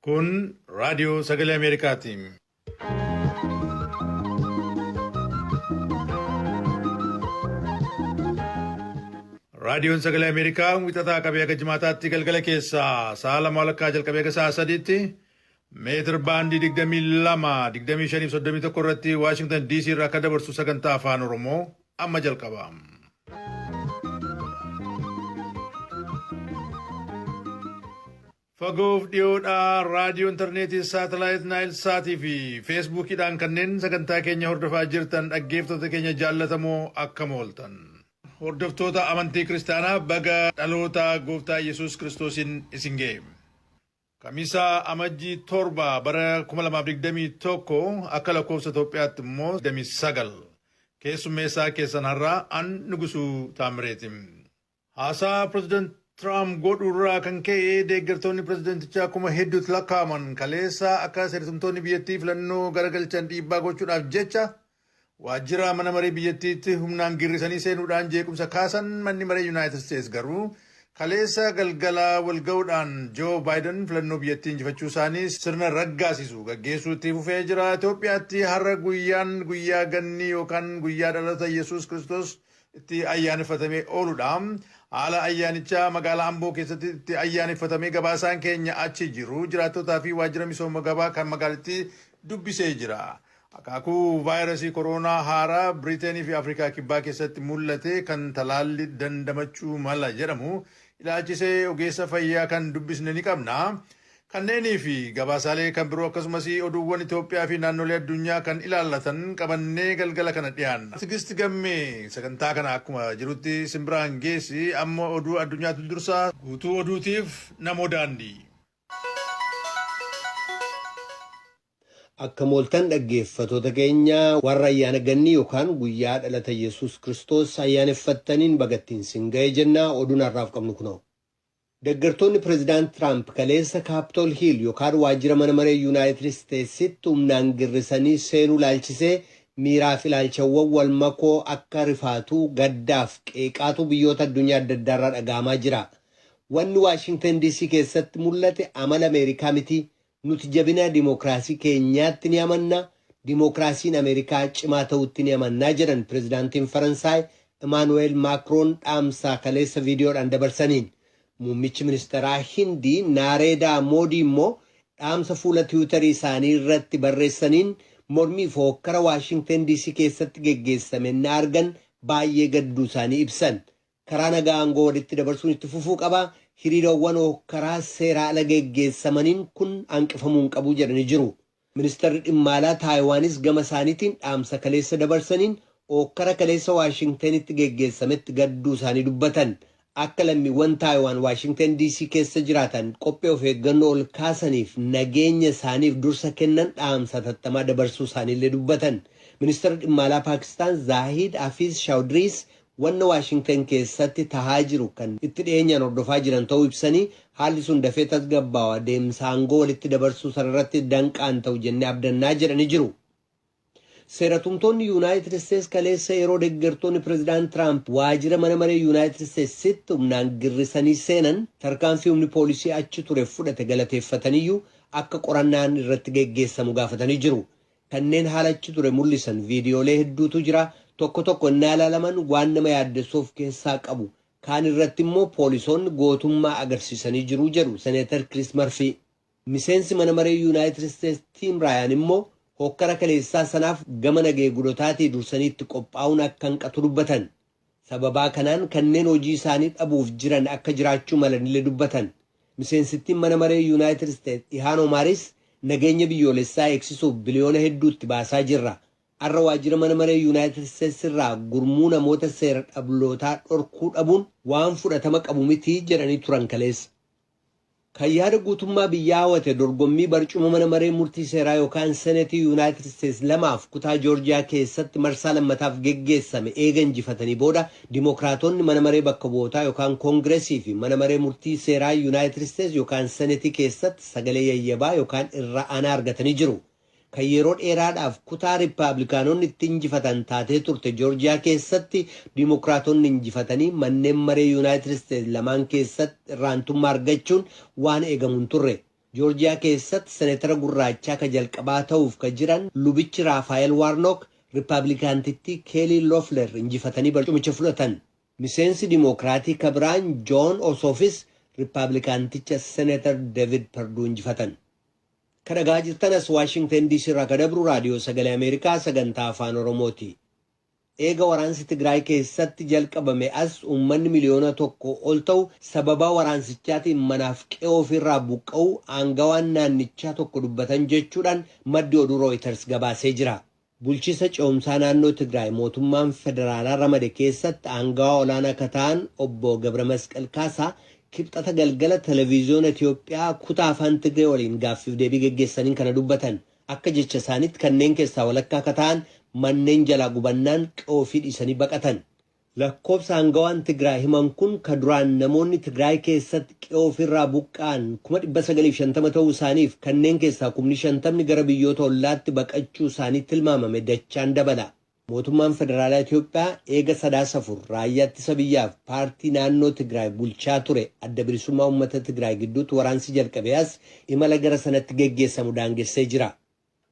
Kun Raadiyoo Sagalee Ameerikaati. Raadiyoon Sagalee Ameerikaa wixataa qabee haga jimaataatti galgala keessaa sa'a lama walakkaa jalqabee haga sa'a sadiitti meetir baandii 22, 25 fi 31 irratti Waashingtan DC irraa akka dabarsu sagantaa afaan Oromoo amma jalqaba. Fagoof dhiyoodhaa raadiyoo intarneetii saatalaayit naayil saatii fi feesbuukiidhaan kanneen sagantaa keenya hordofaa jirtan dhaggeeffattoota keenya jaallatamoo akkam ooltan. Hordoftoota amantii kiristaanaa baga dhaloota gooftaa Yesuus Kiristoosiin isin ga'e. Kamisa Amajjii 7 bara 2021 akka lakkoofsa Itoophiyaatti immoo 29 keessummeessaa keessan har'aa an Nugusuu Taammireeti. Haasaa Pireezidant Tiraamp godhu irraa kan ka'e deeggartoonni pireezidantichaa kuma hedduutti lakkaa'aman kaleessa akka seeratumtoonni biyyattii filannoo garagalchan dhiibbaa gochuudhaaf jecha waajjira mana maree biyyattiitti humnaan girrisanii seenuudhaan jeequmsa kaasan. Manni maree Yuunaayitid Isteets garuu kaleessa galgala walga'uudhaan Joo Baayiden filannoo biyyattii injifachuu isaanii sirna raggaasisu gaggeessuu itti fufee jira. Itoophiyaatti har'a guyyaan guyyaa gannii yookaan guyyaa dhaloota Yesuus Kiristoos itti ayyaaneffatamee ooludha. Haala ayyaanichaa magaalaa Amboo keessatti itti ayyaaneffatamee gabaasaan keenya achi jiru jiraattotaa fi waajjira misooma gabaa kan magaalittii dubbisee jira. Akaakuu vaayirasii koroonaa haaraa Biriiteenii fi Afrikaa Kibbaa keessatti mul'ate kan talaalli dandamachuu mala jedhamu ilaalchisee ogeessa fayyaa kan dubbisne ni qabna. Kanneenii fi gabaasaalee kan biroo akkasumas oduuwwan Itoophiyaa fi naannolee addunyaa kan ilaallatan qabannee galgala kana dhiyaanna. Tigist Gammee sagantaa kana akkuma jirutti simbiraan geessi. Amma oduu addunyaatu dursaa, guutuu oduutiif namoo daandii. Akkam ooltan dhaggeeffatoota keenya. Warra ayyaana gannii yookaan guyyaa dhalata Yesuus Kiristoos ayyaaneffattaniin bagattiin sin ga'e jennaa. Oduun har'aaf qabnu kunoo. Deggertoonni Prezidaant Traamp kaleessa Kaapitool Hiil yokaan waajjira mana maree Yunaayitid Isteetsitti humnaan girrisanii seenuu ilaalchisee miiraa fi ilaalchawwan wal makoo akka rifaatuu, gaddaaf qeeqaatu biyyoota addunyaa adda addaarraa dhaga'amaa jira. Wanni Waashingtan DC keessatti mul'ate amala Ameerikaa miti. Nuti jabina dimookiraasii keenyaatti ni amanna, dimookiraasiin Ameerikaa cimaa ta'uutti ni amanna jedhan Pirezidaantiin Faransaay Emaanu'eel Maakroon dhaamsa kaleessa viidiyoodhaan dabarsaniin. Muummichi ministeeraa Hindii Naareedaa Moodii immoo dhaamsa fuula Tiwutarii isaanii irratti barreessaniin mormii fi hookkara Waashingten DC keessatti geggeessame ennaa argan baay'ee gadduu isaanii ibsan. Karaa nagaa aangoo walitti dabarsuun itti fufuu qaba, hiriirawwan hookkaraa seeraa ala geggeessamaniin kun hanqifamuu hin qabu jedhanii jiru. Ministarri dhimma alaa Taayiwaanis gama isaaniitiin dhaamsa kaleessa dabarsaniin hookkara kaleessa Waashingtenitti geggeessametti gadduu isaanii dubbatan. Akka lammiiwwan Taayiwaan Waashingten DC keessa jiraatan qophee of eeggannoo ol kaasaniif nageenya isaaniif dursa kennan dhaamsa hatattamaa dabarsuu isaaniillee dubbatan. Ministarri dhimma alaa Paakistaan Zaahiid Hafiiz Shaawdriis wanna Waashingten keessatti tahaa jiru kan itti dhiyeenyaan hordofaa jiran ta'uu ibsanii, haalli sun dafee tasgabbaawa deemsa aangoo walitti dabarsuu sanarratti danqaa hin ta'u jennee abdannaa jedhanii jiru. Seera-tumtoonni Yunaayitid Isteets kaleessa yeroo deggertoonni Prezidaant Traamp waajira mana maree Yunaayitid Isteetsitti humnaan girrisanii seenan tarkaanfii humni poolisii achi ture fudhate galateeffataniyyuu akka qorannaan irratti geggeessamu gaafatanii jiru. Kanneen haala achi ture mul'isan viidiyoolee hedduutu jira, tokko tokko ennaa ilaalaman waan nama yaaddessu of keessaa qabu, kaan irratti immoo poolisoonni gootummaa agarsiisanii jiru jedhu Seneetar Kiriis Marfii. Miseensi mana maree Yunaayitid Isteets Tiim Raayaan immoo hookkara kaleessaa sanaaf gama naga eegudotaatii dursanii itti qophaa'uun akka hanqatu dubbatan. Sababaa kanaan kanneen hojii isaanii dhabuuf jiran akka jiraachuu malan illee dubbatan. Miseensittiin mana maree Yunaayitid Isteets Ihaan Omaaris nageenya biyyoolessaa eegsisuuf biliyoona hedduu itti baasaa jirra. Har'a waajjira mana maree Yunaayitid Isteets irraa gurmuu namoota seera dhablootaa dhorkuu dhabuun waan fudhatama qabu miti jedhanii turan kaleessa. Kan yaada guutummaa biyyaa hawate dorgommii barcuma mana maree murtii seeraa yokaan Senetii Yunaayitid Isteets lamaaf kutaa Joorjiyaa keessatti marsaa lammataaf geggeessame eega injifatanii booda Dimookiraatonni mana maree bakka bu'ootaa yokaan Koongiresii fi mana maree murtii seeraa Yunaayitid Isteets yokaan Senetii keessatti sagalee yayyabaa yokaan irra aanaa argatanii jiru. Kan yeroo dheeraadhaaf kutaa Rippaablikaanonni itti injifatan taatee turte Joorjiyaa keessatti Dimookiraatonni injifatanii manneen maree Yunaayitid Isteets lamaan keessatti irraantummaa argachuun waan eegamu hin turre. Joorjiyaa keessatti seneetara gurraachaa ka jalqabaa ta'uuf ka jiran lubichi Raafaayel Waarnook Riippaabilikaantittii Keelii Loofler injifatanii barcumicha fudhatan. Miseensi Dimookiraatii ka biraan Joon Osoofis Riippaabilikaanticha Seneetar Deevid Perduu injifatan. Kan dhagaa jirtan as Waashingtan DC irraa ka dabru Raadiyoo Sagalee Ameerikaa sagantaa Afaan Oromooti. Eega waraansi Tigraay keessatti jalqabame as uummanni 1 miliyoona ol ta'u sababaa waraansichaatiin manaaf qe'oo ofiirraa buqqa'uu aangawaan naannichaa tokko dubbatan jechuudhaan maddi oduu Reuters gabaasee jira. Bulchiisa ce'umsaa naannoo Tigraay mootummaan federaalaa ramade keessatti aangawaa olaanaa akka ta'an obbo Gabra Masqal Kaasaa Kibxata galgala televiziyoona Itoophiyaa kutaa Afaan Tigree waliin gaaffiif deebii geggeessaniin kana dubbatan. Akka jecha isaaniitti kanneen keessaa walakkaa akka ta'an manneen jalaa gubannaan qe'oo ofii dhiisanii baqatan. Lakkoobsa aangawaan Tigraay himan kun ka duraan namoonni Tigraay keessatti qe'oo ofirraa buqqa'an 950,000 ta'uu isaaniif kanneen keessaa 50,000 gara biyyoota ollaatti baqachuu isaanii tilmaamame dachaan dabala. Mootummaan Federaalaa Itoophiyaa eega Sadaasa 4 raayyaa ittisa biyyaaf paartii naannoo Tigraay bulchaa ture Adda Bilisummaa Uummata Tigraay gidduutti waraansi jalqabe as imala gara sanatti geggeessamu daangessee jira.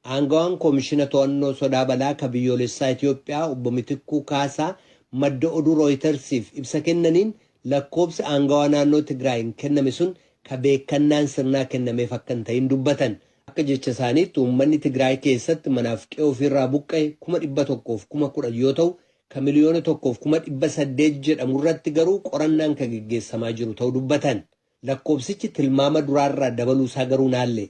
Aangawaan Koomishina To'annoo Sodaa Balaa ka biyyoolessaa Itoophiyaa obbo Mitikkuu Kaasaa madda oduu Rooyitersiif ibsa kennaniin lakkoobsi aangawaa naannoo Tigraayin kenname sun ka beekannaan sirnaa kennameef akka hin ta'in dubbatan. Akka jecha isaaniitti uummanni Tigraay keessatti manaaf qe'oo ofiirraa buqqa'e 110,000 yoo ta'u, ka 1,800,000 jedhamu irratti garuu qorannaan ka geggeessamaa jiru ta'uu dubbatan. Lakkoobsichi tilmaama duraarraa dabaluu isaa garuu naalle.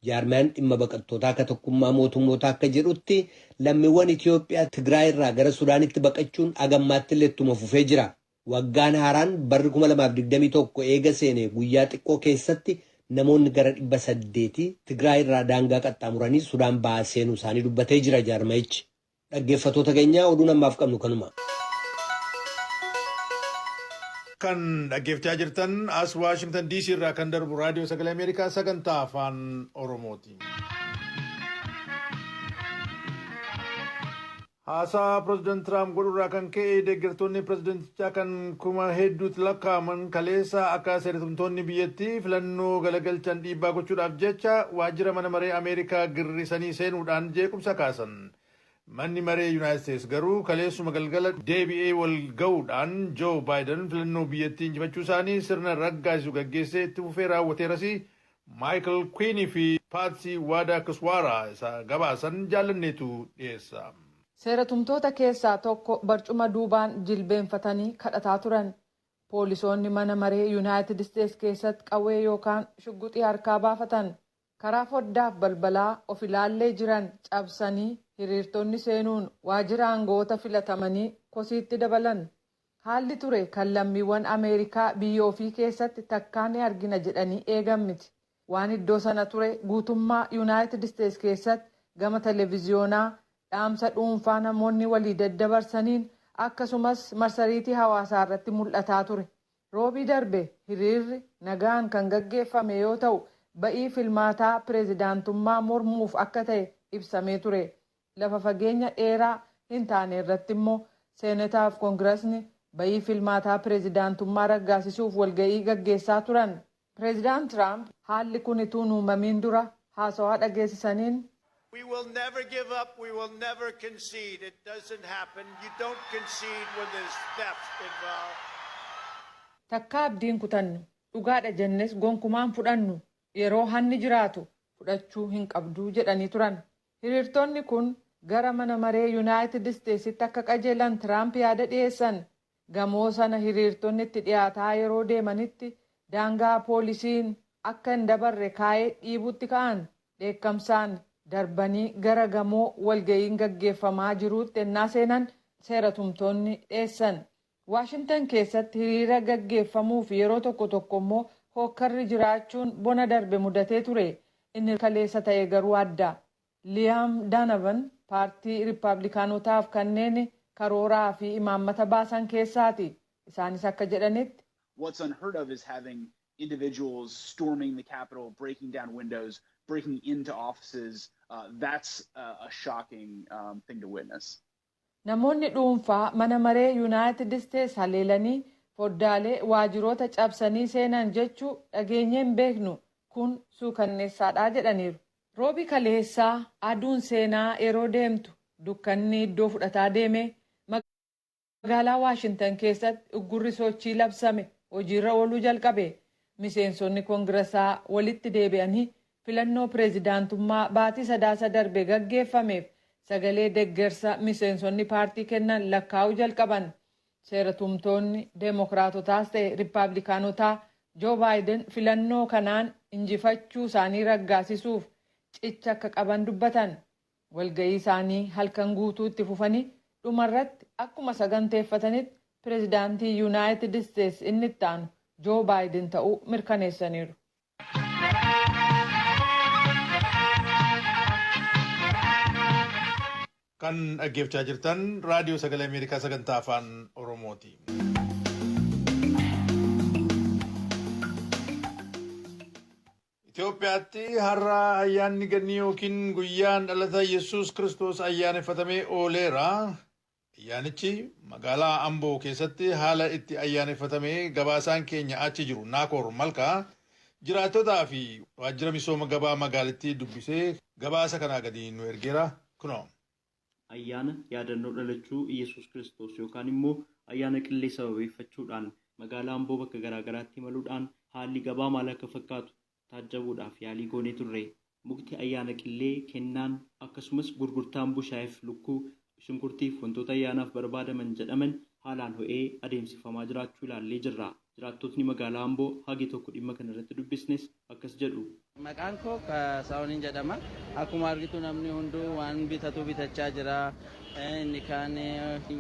Jaarmiyaan dhimma baqattootaa akka Tokkummaa Mootummootaa akka jedhutti lammiiwwan Itoophiyaa Tigraay irraa gara Sudaanitti baqachuun agammaatti illee ittuma fufee jira. Waggaan haaraan barri 2021 eega seene guyyaa xiqqoo keessatti namoonni gara 800 Tigraay irraa daangaa qaxxaamuranii Sudaan ba'aa seenuu isaanii dubbatee jira jaarmayichi. Dhaggeeffattoota keenya, oduun ammaaf qabnu kanuma. Kan dhaggeeffachaa jirtan as Waashingtan DC irraa kan darbu Raadiyoo Sagalee Ameerikaa sagantaa Afaan Oromooti. Haasaa Pireezidant Tiraamp godhurraa kan ka'e deeggartoonni pireezidantichaa kan kuma hedduutti lakkaa'aman kaleessa akka seeratumtoonni biyyattii filannoo galagalchan dhiibbaa gochuudhaaf jecha waajjira mana maree Ameerikaa girrisanii seenuudhaan jeequmsa kaasan. Manni maree Yuunaayitid Isteetsi garuu kaleessuma galgala deebi'ee wal ga'uudhaan Joo Baayiden filannoo biyyattii injifachuu isaanii sirna raggaasisu gaggeessee itti fufee raawwateeras. Maayikel Kwiinii fi Paatsii Waadaa Kiswaaraa isa gabaasan jaallanneetu dhiyeessa. Seeratumtoota keessaa tokko barcuma duubaan jilbeenfatanii kadhataa turan. Poolisoonni mana maree Yuunaayitid Isteetsi keessatti qawwee yookaan shugguxii harkaa baafatan. Karaa foddaaf balbalaa of ilaallee jiran cabsanii hiriirtonni seenuun waajjira aangoota filatamanii kosiitti dabalan. Haalli ture kan lammiiwwan Ameerikaa biyya ofii keessatti takkaa ni argina jedhanii eegan miti. Waan iddoo sana ture guutummaa Yuunaayitid Isteetsi keessatti gama televiziyoonaa, dhaamsa dhuunfaa namoonni walii daddabarsaniin, akkasumas marsariitii hawaasaa irratti mul'ataa ture. Roobii darbe hiriirri nagaan kan gaggeeffame yoo ta'u, ba'ii filmaataa pireezidaantummaa mormuuf akka ta'e ibsamee ture. Lafa fageenya dheeraa hin taane irratti immoo seenetaaf koongirasni ba'ii filmaataa pireezidaantummaa raggaasisuuf walga'ii gaggeessaa turan. Pireezidaant Tiraamp haalli kun utuu hin uumamiin dura haasawaa dhageessisaniin, We will never give up. We will never concede. It doesn't happen. You don't concede when there's theft involved. "Takkaa abdiin kutannu, dhugaadha jennes gonkumaan fudhannu. Yeroo hanni jiraatu fudhachuu hin qabduu," jedhanii turan. Hiriirtonni kun gara mana maree Yuunaayitid Isteetsitti akka qajeelan Tiraamp yaada dhiyeessan. Gamoo sana hiriirtonni itti dhiyaataa yeroo deemanitti daangaa poolisiin akka hin dabarre kaa'ee dhiibutti ka'an. Dheekkamsaan darbanii gara gamoo walga'iin gaggeeffamaa jiruutti ennaa seenan seeratumtoonni dheessan. Waashintan keessatti hiriira gaggeeffamuuf yeroo tokko tokko immoo hookkarri jiraachuun bona darbe mudatee ture. Inni kaleessa ta'e garuu adda. Liyaam Daanavan paartii Riippaabilikaanotaaf kanneen karooraa fi imaammata baasan keessaati. Isaanis akka jedhanitti, What's unheard of is having individuals storming the Capitol, breaking down windows, breaking into offices. That's a shocking thing to witness. Namoonni dhuunfaa mana maree Yuunaayitid Isteetsi haleelanii foddaalee waajiroota cabsanii seenan jechuu dhageenyee hin beeknu. Kun suukanneessaadha jedhaniiru. Roobi kaleessaa aduun seenaa yeroo deemtu dukkanni iddoo fudhataa deeme magaalaa Waashintan keessatti uggurri sochii labsame hojiirra ooluu jalqabe. Miseensonni Koongirasaa walitti deebi'anii filannoo pireezidaantummaa baatii Sadaasa darbe gaggeeffameef sagalee deggersa miseensonni paartii kennan lakkaa'uu jalqaban. Seera tumtoonni Deemokiraatotaas ta'e Riippaabilikaanotaa Joo Baayiden filannoo kanaan injifachuu isaanii raggaasisuuf cicha akka qaban dubbatan. Walga'ii isaanii halkan guutuu itti fufanii dhumarratti akkuma saganteeffatanitti pireezidaantii Yuunaayitid Isteets inni itti aanu Joo Baayiden ta'uu mirkaneessaniiru. Kan dhaggeeffachaa jirtan Raadiyoo Sagalee Ameerikaa sagantaa Afaan Oromooti. Itoophiyaatti har'a ayyaanni gannii yookiin guyyaan dhalata Yesuus Kiristoos ayyaaneffatamee ooleera. Ayyaanichi magaalaa Amboo keessatti haala itti ayyaaneffatame gabaasaan keenya achi jiru Naakoor Malkaa jiraattotaa fi waajjira misooma gabaa magaalittii dubbisee gabaasa kanaa gadi nu ergeera, kunoo. Ayyaana yaadannoo dhalachuu Iyyasuus Kiristoos yookaan immoo ayyaana Qillee sababeeffachuudhaan magaalaa Amboo bakka garaa garaatti imaluudhaan haalli gabaa maal akka fakkaatu taajjabuudhaaf yaalii goonee turre. Mukti ayyaana Qillee, kennaan, akkasumas gurgurtaan bushaayeef lukkuu, shunkurtiif wantoota ayyaanaaf barbaadaman jedhaman haalaan ho'ee adeemsifamaa jiraachuu ilaallee jirra. Jiraattotni magaalaa Amboo hagi tokko dhimma kana irratti dubbisnes akkas jedhu. Maqaan koo Kaasaahuniin jedhama. Akkuma argitu namni hunduu waan bitatu bitachaa jira. Inni kaan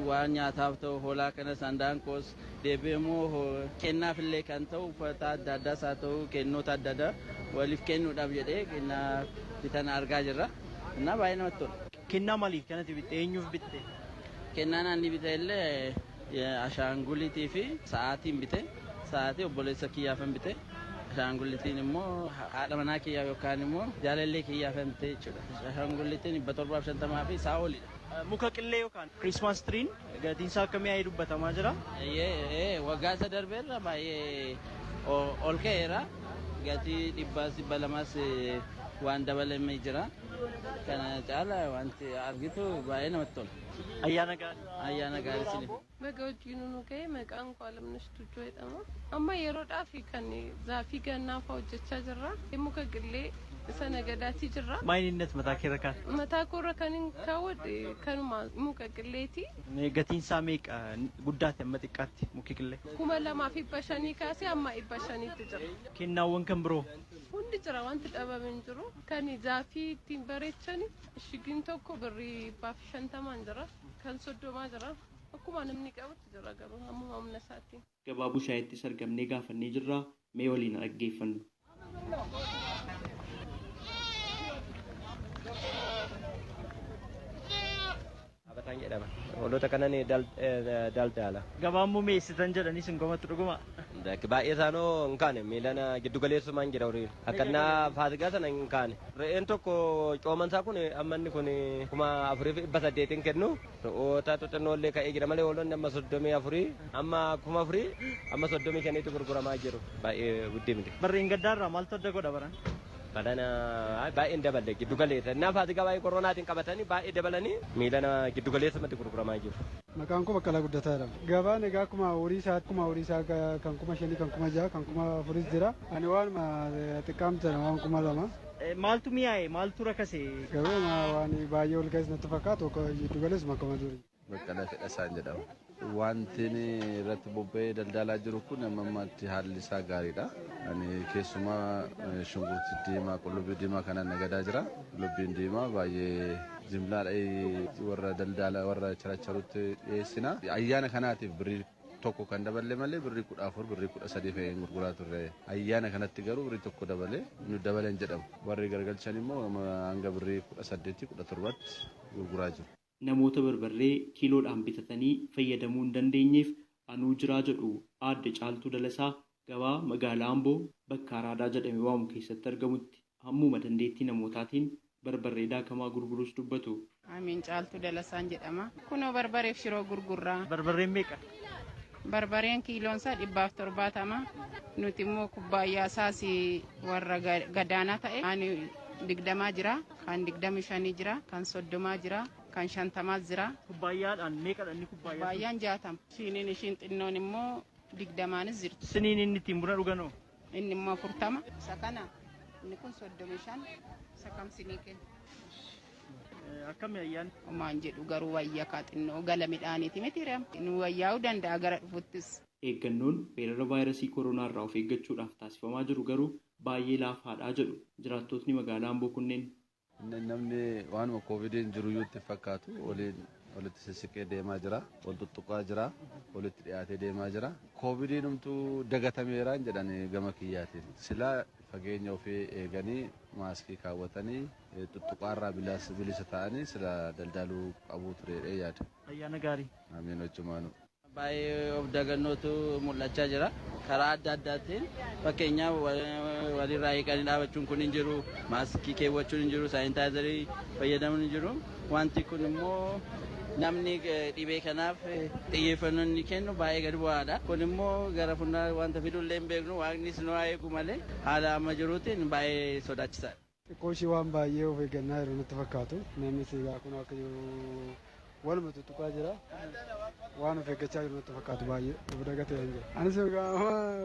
waan nyaataaf ta'u hoolaa kanas handaanqoos deebi'ee immoo kennaaf illee kan ta'u uffata adda addaas haa ta'u kennoota adda addaa waliif kennuudhaaf jedhee kennaa bitan argaa jirra. Innaa baay'ee namatti tola. Kennaa maaliif kanatti bitte? Eenyuuf bitte? Kennaan ani bite illee ashaanguliitii fi sa'aatiin bite. Sa'aatii obboleessa kiyyaafan bite. Ashaanguliitiin immoo haadha manaa kiyyaa yookaan immoo jaalallee kiyyaafan bite jechuudha. Ashaanguliitiin 750 fi isaa olidha. Muka qillee yookaan Christmas treen gatiin isaa akka mi'aayee dubbatamaa jira. Waggaa isa darbeerra baay'ee ol ka'eera. Gatii dhibbaas 200s waan dabalamee jira. Kana caala wanti argitu baay'ee namatti tola. Ayyaana gaarii. Ayyaana gaarii isiniif. Baga wajjin nu ga'e. Maqaan koo Alamnash Tujjoo jedhama. Amma yeroodhaaf kan zaafii gannaa fa'aa hojjechaa jirra. Muka qillee isa nagadaatii jirra. Maayininnet mataa keerra kan? Mataa koorra kan hin kaawwadhe kanuma muka qilleeti. Gatiin isaa meeqa guddaate amma xiqqaatti muki qillee? 2500 kaasee amma 500tti jira. Kennaawwan kan biroo? Hundi jira, wanti dhabame hin jiru. Kan zaafii ittiin bareechani ishigiin tokko birrii 150n jira. Kan 30 jira. Akkuma namni qabutti jira garuu ammuma humna isaatiin. Gabaa bushaayettis argamnee gaafannee jirra, mee waliin dhaggeeffannu. Abataan jedhama. Hoolota kanan daldala. Gabaan immoo mi'eessitan jedhanii sin komatu, dhuguma? Baay'ee isaanoo hin kaane, miilana giddu galeessumaan jira horiin. Akkannaa Faasigaa sana hin kaane. Re'een tokko coomansaa kun amma inni kun 4800n kennu. Re'oota xixinnoo illee ka'ee jira malee hoolonni amma 34, amma 4000, amma 35tu gurguramaa jiru. Baay'ee guddii miti. Barreen gaddaarraa maaltu adda godha baran? Badana baay'een daballe, giddu galeessa. Innaa Faasigaa baay'ee koronaatiin qabatanii baay'ee dabalanii miilana giddu galeessumatti gurguramaa jiru. Maqaan koo Baqqalaa Guddataa jedhama. Gabaan egaa akkuma horii isaa kan 5000, kan 6000, kan 4000s jira. Ani waan xiqqaam jira, waan 2000. Maaltu mi'aaye, maaltu rakase? Garuu waan baay'ee ol ka'es natti fakkaatu, giddu galeessuma akkuma durii. Baqqalaa Fedhasaan jedhama. Wanti irratti bobba'ee daldalaa jiru kun amma ammaatti haalli isaa gaariidha. Ani keessumaa shunkurtii diimaa, qullubbii diimaa kanaan nagadaa jira. Qullubbiin diimaa baay'ee jimlaadha, warra daldala warra characharutti dhiyeessina. Ayyaana kanaatiif birrii 1 kan daballe malee birrii 14, birrii 13 fe'een gurguraa turre. Ayyaana kanatti garuu birrii 1 dabalee nu dabaleen jedhamu. Warri gargalchan immoo hanga birrii 18, 17tti gurguraa jiru. Namoota barbarree kiiloodhaan bitatanii fayyadamuu hin dandeenyeef anuu jiraa jedhu Aadde Caaltuu Dalasaa gabaa magaalaa Amboo bakka Araadaa jedhame waamu keessatti argamutti hammuma dandeettii namootaatiin barbarree daakamaa gurguruus dubbatu. Amiin, Caaltuu Dalasaan jedhama. Kunoo barbareef shiroo gurgurraa. Barbarreen meeqa? Barbareen kiiloon isaa 170. Nuti immoo kubbaayyaa isaas warra gadaanaa ta'e kan 20 jira, kan 25 jira, kan 30 jira, kan 50 jira. Kubbaayyaadhaan meeqadha inni kubbaayyaa? Kubbaayyan 60. Shiniin ishiin xinnoon immoo 20nis jirti. Siniin inni ittiin buna dhuganoo? Inni immoo 40. Isa kana inni kun 35. Isa kam sinii kenna? Akkami ayyaanni? Homaan jedhu garuu wayyaa kaa xinnoo gala midhaaniiti miti reema. Nu wayyaa'uu danda'a gara dhufuttis. Eeggannoon weerara vaayirasii koronaa irraa of eeggachuudhaaf taasifamaa jiru garuu baay'ee laafaadha jedhu jiraattotni magaalaa Amboo kunneen. Namni waanuma koovidiin jiru iyyuu itti fakkaatu waliin walitti sissiqee deemaa jira, wal tuttuqaa jira, walitti dhiyaatee deemaa jira. Koovidiin humtuu dagatameeraan jedhan gama kiyyaatiin. Silaa fageenya ofii eeganii maaskii kaawwatanii tuttuqaarraa bilisa ta'anii sila daldaluu qabu turedhee yaada. Ayyaana gaarii. Amiin wajjumaanu. Baay'ee of dagannootu mul'achaa jira. Karaa adda addaatiin fakkeenyaaf walirraa eeganii dhaabachuun kun hin jiru, maaskii keewwachuun hin jiru, saayintaayizarii fayyadamuun hin jiru. Wanti kun immoo namni dhibee kanaaf xiyyeeffannoo inni kennu baay'ee gadi bu'aadha. Kun immoo gara fuuldura wanta fidullee hin beeknu, waaqnis nu haa eegu malee haala amma jiruutiin baay'ee sodaachisaadha. Xiqqoo ishee waan baay'ee of eeggannaa jiru natti fakkaatu. Namni sigaa kun akka jiru waluma tuttuqaa jira. Waan of eeggachaa jiru natti fakkaatu baay'ee of dagatee hin jiru. Anis egaa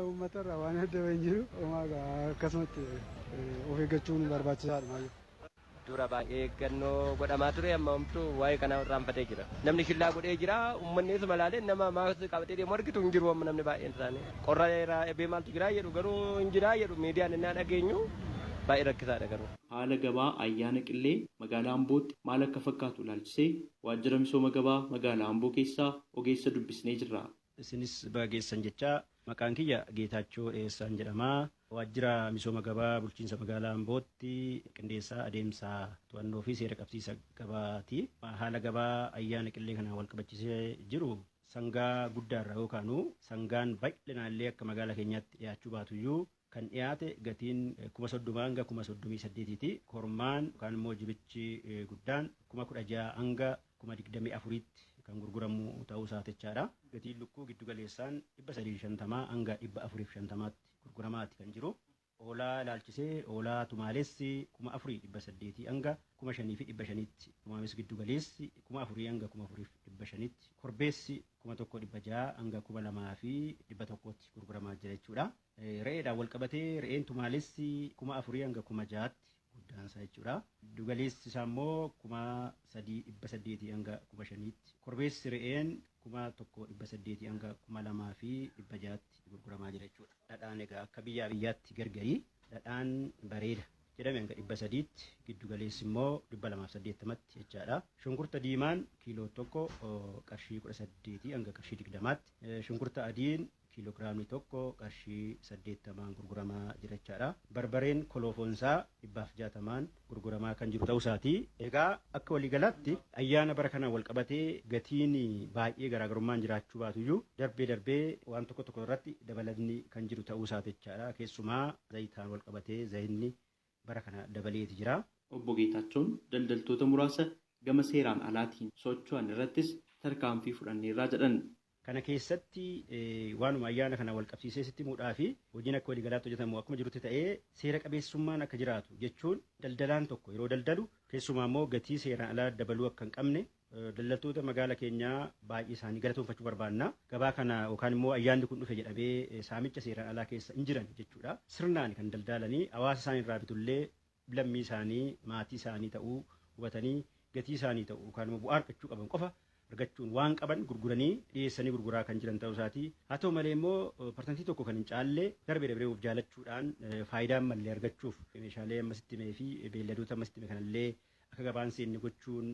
uummatarraa waan adda bahee hin jiru. Akkasumatti of eeggachuun barbaachisaadha baay'ee. Dura baay'ee eeggannoo godhamaa ture, amma homtuu waa'ee kanaa irraanfatee jira. Namni shillaa godhee jira, uummanni isuma ilaalee nama maaskii qabatee deemu argitu hin jiru amma namni baay'een isaanii. Qorra irraa eebee maaltu jira jedhu garuu hin jira jedhu miidiyaan innaa dhageenyu baay'ee rakkisaadha garuu. Haala gabaa ayyaana qillee magaalaa Ambootti maal akka fakkaatu ilaalchisee waajjira misooma gabaa magaalaa Amboo keessaa ogeessa dubbisnee jirra. Isinis bageessan jechaa, maqaan kiyya Geetaachoo Dheessaan jedhama. Waajjira misooma gabaa bulchiinsa magaalaa Ambootti qindeessaa adeemsa to'annoo fi seera qabsiisa gabaati. Haala gabaa ayyaana qillee kanaan wal qabachiisee jiru sangaa guddaarra yookaanu sangaan bal'inaallee akka magaalaa keenyaatti dhiyaachuu baatuyyuu kan dhiyaate gatiin 30,000 hanga 38,000ti. Kormaan yookaan immoo jibichi guddaan 16,000 hanga 24,000tti kan gurguramu ta'uu isaa jechaadha. Gatiin lukkuu giddu galeessaan 350 hanga 450tti gurguramaati kan jiru. Hoolaa ilaalchisee hoolaa tumaalessi 4,800 hanga 5,500tti. Tumaames giddu galeessi 4,000 hanga 4,500tti. Korbeessi 1,600 hanga 2,100tti gurguramaa jira jechuudha. Re'eedhaan wal qabatee re'een tumaalessi 4,000 hanga 6,000tti guddaansaa jechuudha. Giddu galeessi isaa immoo 3,800 hanga 5,000tti. Korbeessi re'een 1,800 hanga 2,600tti gurguramaa jira jechuudha. Dhadhaan egaa akka biyyaa biyyaatti gargarii dhadhaan bareeda jedhame hanga 300tti, giddu galeessi immoo 280tti jechaadha. Shunkurta diimaan kiiloo tokko qarshii 18 hanga qarshii 20tti. Shunkurta adiin kiiloogiraamni tokko qarshii 80 gurguramaa jira jechaadha. Barbareen koloofoonsaa 160n gurguramaa kan jiru ta'uu isaati. Egaa akka waliigalaatti ayyaana bara kanaan wal qabatee gatiin baay'ee garaagarummaan jiraachuu baatuyyuu darbee darbee waan tokko tokko irratti dabalatni kan jiru ta'uu isaati jechaadha. Keessumaa zayitaan wal qabatee zayinni bara kana dabaleeti jira. Obbo Geetaachoon daldaltoota muraasa gama seeraan alaatiin socho'an irrattis tarkaanfii fudhanneerraa jedhan. Kana keessatti waanuma ayyaana kana wal qabsiisee sitti himuudhaa fi hojiin akka waliigalaatti hojjetamu akkuma jirutti ta'ee seera qabeessummaan akka jiraatu jechuun daldalaan tokko yeroo daldalu keessumaa immoo gatii seeraan alaa dabaluu akka hin qabne daldaltoota magaala keenyaa baay'ee isaanii galatoonfachuu barbaanna. Gabaa kana yookaan immoo ayyaanni kun dhufe jedhamee saamicha seeraan alaa keessa hin jiran jechuudha. Sirnaan kan daldalanii hawaasa isaanii irraa bitullee lammii isaanii maatii isaanii ta'uu hubatanii gatii isaanii ta'uu yookaan immoo bu'aa argachuu qaban qofa argachuun waan qaban gurguranii dhiyeessanii gurguraa kan jiran ta'uu isaati. Haa ta'u malee immoo parsantii tokko kan hin caalle darbee darbee of jaalachuudhaan faayidaa mallee argachuuf meeshaalee ammasitti himee fi beelladoota ammasitti hime kanallee akka gabaan seenne gochuun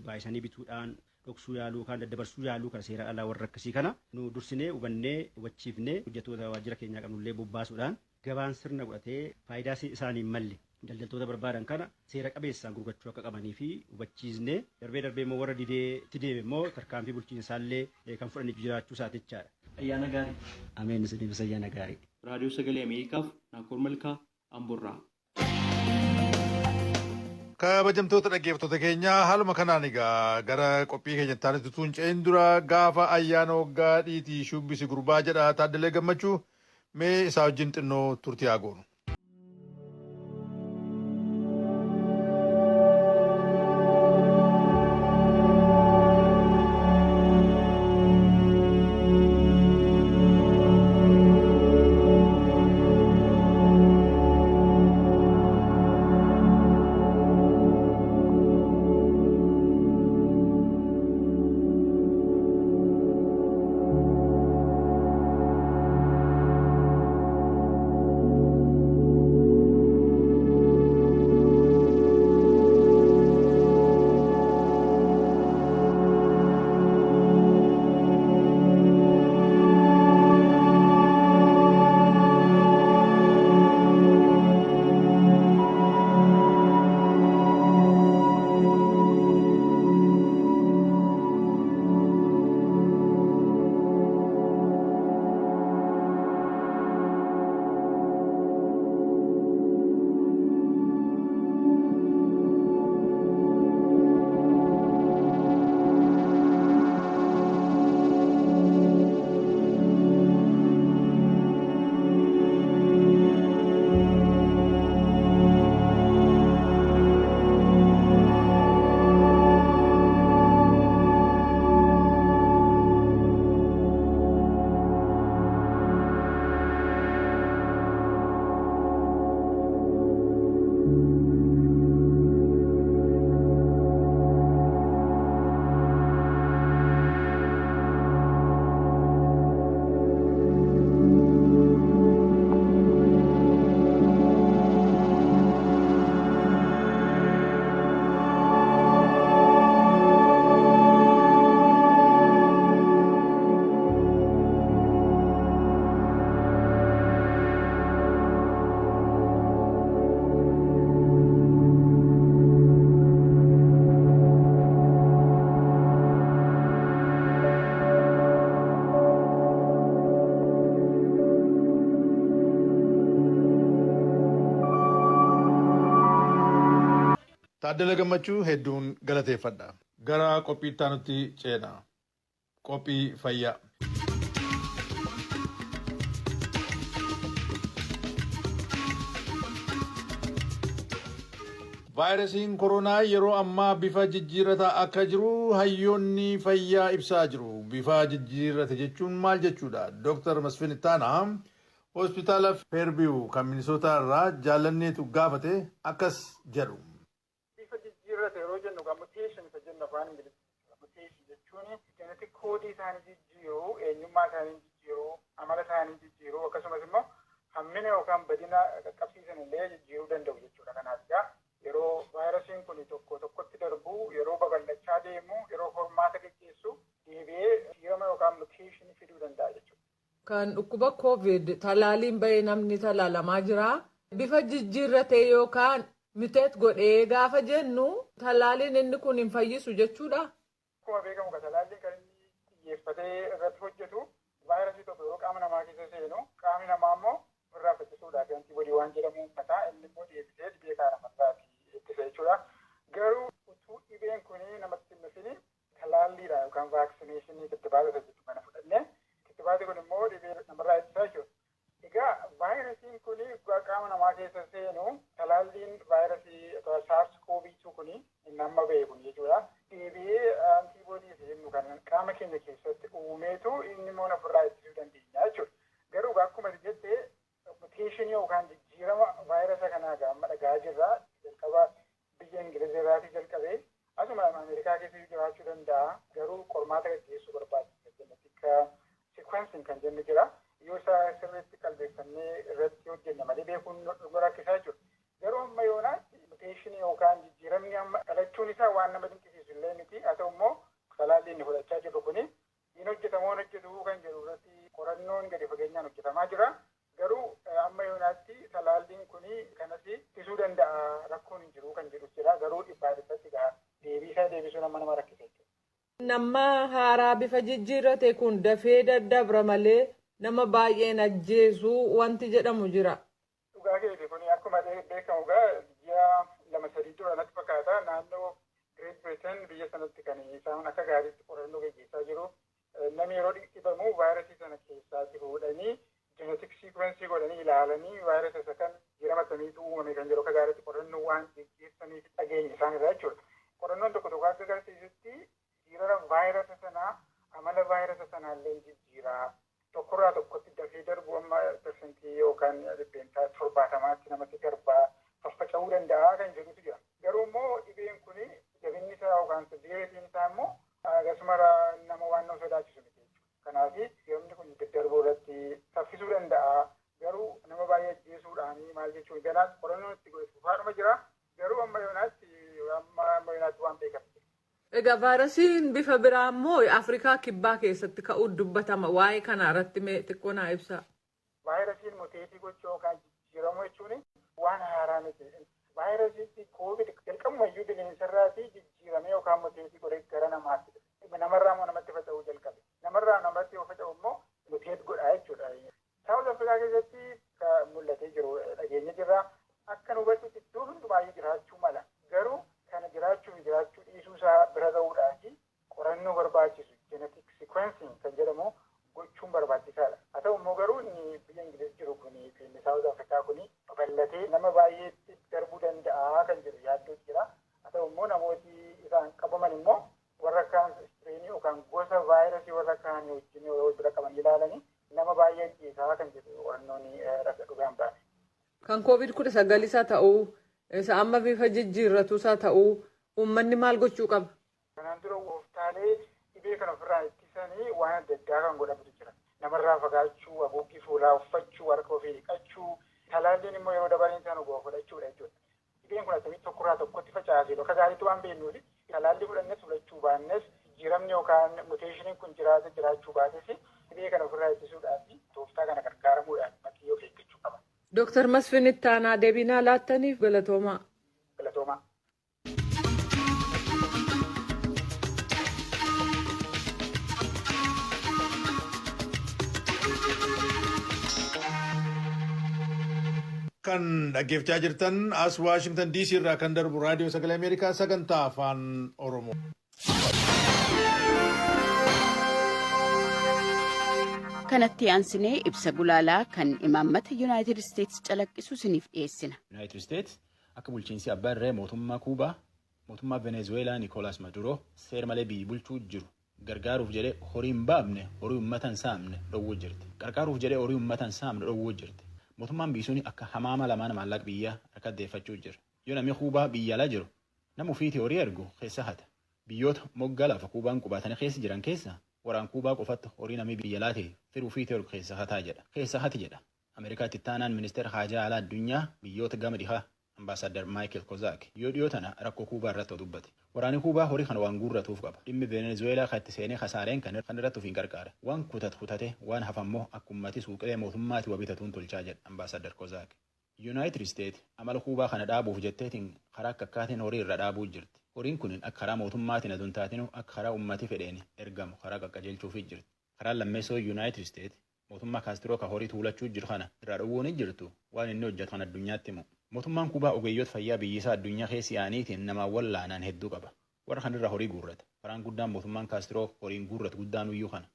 baay'isanii bituudhaan dhoksuu yaaluu yookaan daddabarsuu yaaluu kan seera alaa warra akkasii kana nu dursinee hubannee hubachiifnee hojjettoota waajjira keenyaa qabnullee bobbaasuudhaan gabaan sirna godhatee faayidaa isaanii hin malle daldaltoota barbaadan kana seera qabeessaan gurgurachuu akka qabanii fi hubachiisnee darbee darbee immoo warra didee itti deeme immoo tarkaanfii bulchiinsaallee kan fudhaniif jiraachuu isaati jechaadha. Ayyaana gaarii. Ameen isiniifis ayyaana gaarii. Raadiyoo Sagalee Ameerikaaf Naakoor Malkaa Amboorraa. Kabajamtoota dhaggeeffattoota keenyaa, haaluma kanaan egaa gara qophii keenya itti tuun ce'in dura gaafa ayyaana waggaa dhiitii shubbisi gurbaa jedha Taaddalee Gammachuu. Mee isaa wajjin xinnoo turtii haa goonu. Taaddala Gammachuu hedduun galateeffadha. Gara qophii itti aanutti ceena. Qophii fayyaa. Vaayirasiin koronaa yeroo ammaa bifa jijjiirrataa akka jiru hayyoonni fayyaa ibsaa jiru. Bifa jijjiirrate jechuun maal jechuudha? Dooktar Masfin Ittaanaa hospitaala Fairview kan Minisootaa irraa Jaallanneetu gaafate, akkas jedhu. Bifa jijjiirrate yeroo jennu egaa mutation isa jennu afaan Ingiliffaa. Mutation jechuun genetic koodii isaanii jijjiiruu, eenyummaa isaanii jijjiiruu, amala isaanii jijjiiruu, akkasumas immoo hammina yookaan badina qaqqabsiisan illee jijjiiruu danda'u jechuudha. Kanaaf egaa yeroo vaayirasiin kun tokko tokkotti darbu, yeroo babal'achaa deemu, yeroo hormaata geggeessu, deebi'ee jijjiirama yookaan mutation fiduu danda'a jechuudha. Kan dhukkuba COVID talaaliin bahee namni talaalamaa jira. Bifa jijjiirratee yookaan mutate godhee gaafa jennu talaaliin inni kun hin fayyisu jechuudha. Akkuma beekamu ka talaalliin kan inni xiyyeeffatee irratti hojjetu vaayirasii tokko yeroo qaama namaa keessa seenu, qaamni namaa immoo ofirraa faccisuudhaaf antibody waan jedhamu uummataa, inni immoo deebisee dhibee kana namarraati ittisa jechuudha. Garuu utuu dhibeen kun namatti hin dhufin talaalliidha yookaan vaccination, kittibaata isa jettu kana fudhannee, kittibaati kun immoo dhibee namarraa ittisa jechuudha. Egaa vaayirasiin kun qaama namaa keessa seenu, talaalliin vaayirasii SARS CoV-2 kun inni amma ba'e kun jechuudha. Deebi'ee antibody isa jennu kan qaama keenya keessatti uumeetu inni immoo ofirraa ittisuu dandeenya jechuudha. Garuu akkuma jette mutation yookaan jijjiirama vaayirasa kanaa egaa amma dhagaa jirra. Jalqaba biyya Ingiliz irraatii jalqabee asuma Ameerikaa keessa jiraachuu danda'a. Garuu qormaata gaggeessuu barbaachisa. Genetic sequencing kan jennu jira. Yoo isa sirriitti qalbeeffannee irratti hojjenne malee beekuun nu rakkisaa jechuudha. Garuu amma yoonaatti mutation yookaan jijjiiramni amma dhalachuun isaa waan nama dinqisiisu illee miti. Haa ta'u immoo talaalli inni fudhachaa jirru kuni hin hojjetamoo hin hojjetu kan jedhu irratti qorannoon gadi fageenyaan hojjetamaa jira. Garuu amma yoonaatti talaalliin kuni kanas ittisuu danda'a, rakkoon hin jiru kan jedhus jira. Garuu dhibbaa dhibbatti egaa deebii isaa deebisuun amma nama rakkisa jechuudha. Nama haaraa bifa jijjiirrate kun dafee daddabra malee nama baay'een ajjeesuu wanti jedhamu jira. Dhugaa keeti, kun akkuma beekamu egaa ji'a 2-3 dura natti fakkaata naannoo Great Britain biyya sanatti kan isaan akka gaariitti qorannoo gaggeessaa jiru. Namni yeroo dhibamu vaayirasii sana keessaatti fuudhanii genetic sequence godhanii ilaalanii vaayirasii isa kan jijjiirama akkamiitu uumame kan jedhu akka gaariitti qorannoo waan gaggeessaniif dhageenya isaan irraa jechuudha. Qorannoon tokko tokko akka agarsiisutti jijjiirama vaayirasa sanaa amala vaayirasa sanaallee jijjiiraa. Tokkorraa tokkotti dafee darbu amma persentii yookaan 70%tti namatti darbaa faffaca'uu danda'a kan jedhutu jira. Garuu immoo dhibeen kun jabinni isaa yookaan severityn isaa immoo akkasuma nama waan nama sodaachisu miti jechuudha. Kanaaf dhibeen kun daddarbuu irratti saffisuu danda'a. Garuu nama baay'ee ajjeesuudhaan maal jechuun ganaa qorannoon itti fufaadhuma jira. Garuu amma yoonaatti waan beekamu. Egaa vaayirasiin bifa biraa immoo Afrikaa Kibbaa keessatti ka'uu dubbatama. Waa'ee kana irratti mee xiqqoo naa ibsaa. Vaayirasiin mutate gochuu yookaan jijjiiramuu jechuun waan haaraa miti. Vaayirasiitti COVID jalqabumayyuu bineensarraatii jijjiiramee yookaan mutate godhee gara namaatti dhufe. Namarraa immoo namatti faca'uu jalqabe. Namarraa namatti yoo faca'u immoo mutate godhaa jechuudha. South Africa keessatti kan mul'atee jiru dhageenya jirra. Akka nu hubachutti iddoo hundumaayyuu jiraachuu mala. Garuu kana jiraachuu fi jiraachuu dhiisuu isaa bira ga'uudhaaf qorannoo barbaachisu genetic sequencing kan jedhamu gochuun barbaachisaadha. Haa ta'u immoo garuu inni biyya Ingiliz jiru kuni fi inni South Africa kuni babal'atee nama baay'eetti darbuu danda'a kan jedhu yaaddoo jira. Haa ta'u immoo namooti isaan qabaman immoo warra kaan strainii yookaan gosa vaayirasii warra kaan wajjin yeroo bira qaban ilaalanii nama baay'ee ajjeesaa kan jedhu qorannoon dhugaan baase. Kan COVID-19 isa ta'uu, isa amma bifa jijjiirratu isa ta'uu, uummanni maal gochuu qaba? Kanaan dura tooftaalee dhibee kana ofirraa ittisanii waan adda addaa kan godhamutu jira. Namarraa fagaachuu, haguuggii fuulaa uffachuu, harka ofii dhiqachuu, talaalliin immoo yeroo dabareen isaan ogaa fudhachuudha jechuudha. Dhibeen kun akkamitti tokkorraa tokkotti facaasee bakka gaariitti waan beeknuuf talaallii fudhannes fudhachuu baannes, jijjiiramni yookaan mutationiin kun jiraate jiraachuu baates, dhibee kana ofirraa ittisuudhaaf tooftaa kana gargaaramuudhaan matii of eeggachuu qaba. Dooktar Masfin Ittaanaa, deebii naa laattaniif galatoomaa. Galatoomaa. Kan dhaggeeffachaa jirtan as Waashingtan DC irraa kan darbu Raadiyoo Sagalee Ameerikaa sagantaa Afaan Oromoo. Kanatti aansinee ibsa gulaalaa kan imaammata Yuunaayitid Isteetsi calaqqisu isiniif dhiyeessina. Yuunaayitid Isteets akka bulchiinsi abbaa irree mootummaa Kuubaa, mootummaa Venezuweelaa Nikoolaas Maduroo seera malee biyyi bulchuu jiru gargaaruuf jedhee horii hin baafne, horii uummata hin saamne dhowwuu jirti. Qarqaaruuf jedhee horii uummata hin saamne dhowwuu jirti. Mootummaan biyyi suni akka hamaama lamaan maallaqa biyyaa harka deeffachuu jira. Yoo namni Kuubaa biyya alaa jiru nama ofiitii horii ergu keessa hata. Biyyoota moggaa lafa Kuubaan qubatanii keessa jiran keessa waraan Kuubaa qofatti horii namni biyya alaa ta'e fedhuu ofiitii ergu keessa hataa jedha. Keessa hati jedha. Ameerikaatti ittaanaan ministeera haajaa alaa addunyaa biyyoota gama dhihaa, Ambaasaddar Maayikel Kozaak, yoo dhiyoo tana rakkoo Kuubaa irratti dubbate. Waraanni Kuubaa horii kana waan guurratuuf qaba. Dhimmi Venezueelaa kan itti seenee kasaareen kan irratti ofiin gargaara. Waan kutat kutate, waan hafammoo akka ummati suuqilee mootummaati waa bitatuun tolchaa jedha Ambaasaddar Kozaak. Yuunaayitid Isteet amala Kuubaa kana dhaabuuf jetteetiin karaa akka akkaatiin horii irra dhaabuu jirti. Horiin kun akka karaa mootummaatiin adun taatinu akka karaa ummati fedheen ergamu karaa qaqqajeelchuufii jirti. Karaan lammeessoo Yuunaayitid Isteet mootummaa Kaastiroo ka horii tuulachuu jiru kana irraa dhowwuun jirtu waan inni hojjetu kan addunyaatti himu. Mootummaan Kuubaa ogeeyyoota fayyaa biyyisaa addunyaa keessa yaa'aniitiin namaan wallaanaan hedduu qaba. Warra kanirraa horii guurrata. Karaan guddaan mootummaan Kaastiroo horiin guurratu guddaan iyyuu kana.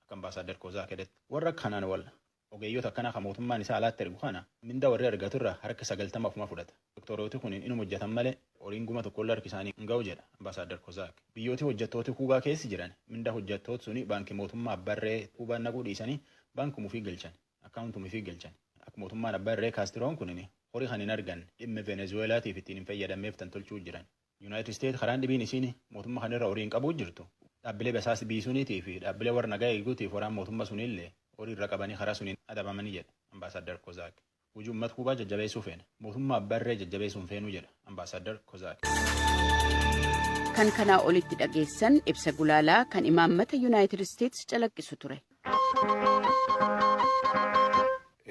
Akka Ambaasaadar Kozaak jedhetti. Warra kanaan wal ogeeyyoota akkanaa kan mootummaan isaa alaatti ergu kana mindaa warri argatu irraa harka 90 ofuma fudhata. Doktorooti kun inuma hojjetan malee horiin guma tokkollee harki isaanii hin ga'u jedha Ambaasaadar Kozaak. Biyyooti hojjettooti Kuubaa keessa jiran mindaa hojjettoota suni baankii mootummaa abbarree Kuubaan naquu dhiisanii baankuma ofii galchan. Akkaawuntum ofii galchan. Akka mootummaan abbaa irree Kaastiroon kun horii kan hin arganne dhimma Venezueelaatiif ittiin hin fayyadamneef tan tolchuu jiran. Yuunaayitid Isteet karaan dhibiin isiin mootummaa kanarra horii hin qabuu jirtu. Dhaabbilee basaasa biisuuniitii fi dhaabbilee warra nagaa eeguutiif waraan mootummaa sunillee horii irra qabanii karaa suniin adabamanii jedha Ambaasaddar Kozaak. Hojii uummata Kuubaa jajjabeessuu feena. Mootummaa abbaa irree jajjabeessuu hin feenuu jedha Ambaasaddar Kozaak. Kan kanaa olitti dhageessan ibsa gulaalaa kan imaammata Yuunaayitid Isteetsi calaqqisu ture.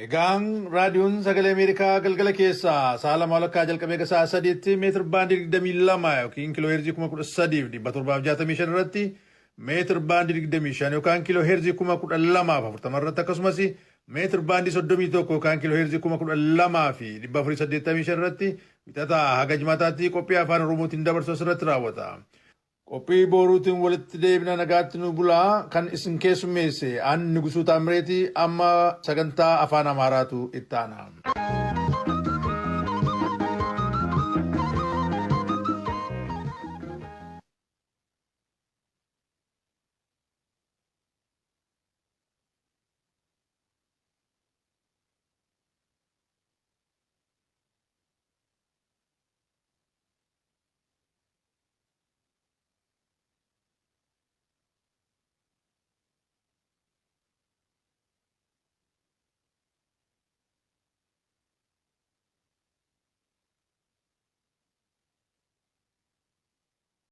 Egaan Raadiyoon Sagalee Ameerikaa galgala keessaa sa'a 2:30 jalqabee gara sa'a 3tti meetir baandii 22 yookiin kiiloo heerzii 13,765 irratti, meetir baandii 25 yookaan kiiloo heerzii 12,040 irratti, akkasumas Meetir baandii 31 yookaan kiiloo heerzii 12,485 irratti Wixataa haga Jimaataatti qophii Afaan Oromootiin dabarsu asirratti raawwata. Qophii booruutiin walitti deebina, nagaatti nu bulaa. Kan isin keessummeesse ani Nugusuu Taamireeti. Amma sagantaa Afaan Amaaraatu itti aana.